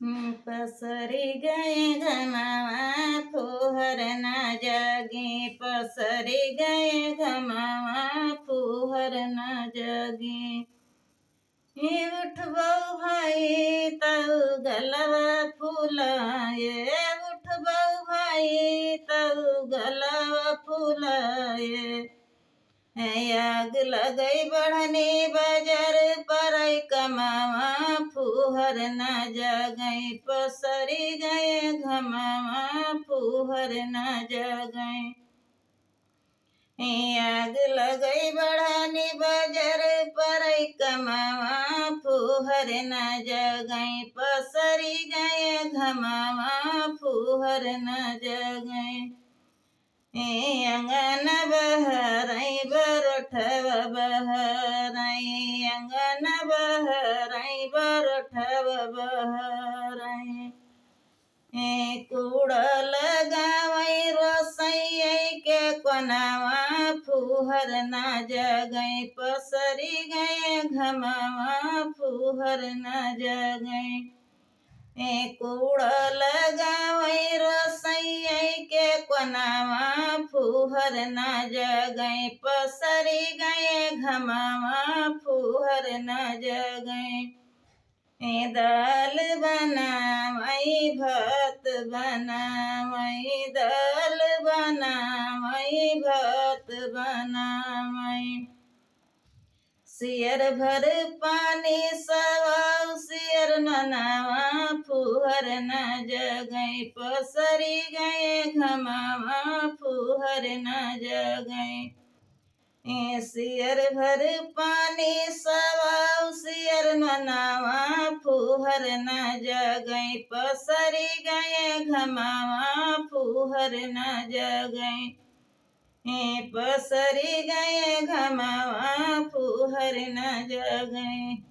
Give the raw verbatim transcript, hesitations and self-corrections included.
पसरी गए घमावा फुहर ना जागी, पसरी गए घमावा फुहर ना जागी। ए उठबो भाई तउ गलवा फुलाए, उठबो भाई तउ गलवा फुलाए। ए आग लगई बढ़नी बजर परई कमावा फुहर ना जागई, पसरी गए घमावा फुहर ना जागई। ए आग लगई बढ़नी बजर परई कमावा फुहर ना जागई, पसरी गए घमावा फुहर ना जागई। ए अंगन बहरई बरोठव बहरई, अंगन बहरई बरोठव बहरई। ए कूड़ा लगावई रोसई के कोनावा फुहर ना जागई, पसरी गए घमावा फुहर ना जागई। ए कूड़ा लगावई रोसई के कोनावा फुहर ना जागई, पसरी गए घमावा फुहर ना जागई। ए दाल बनावई भात बनावई, दाल बनावई भात बनावई। सियर भर पानी सवाउ सियर ननावा फुहर ना जागई, पसरी गए घमावा फुहर ना जागई। ए सियर भर पानी सवाउ सियर ननावा फुहर ना जागई, पसरी गए घमावा फुहर ना जागई। ए पसरी गए घमावा फुहर ना जागई।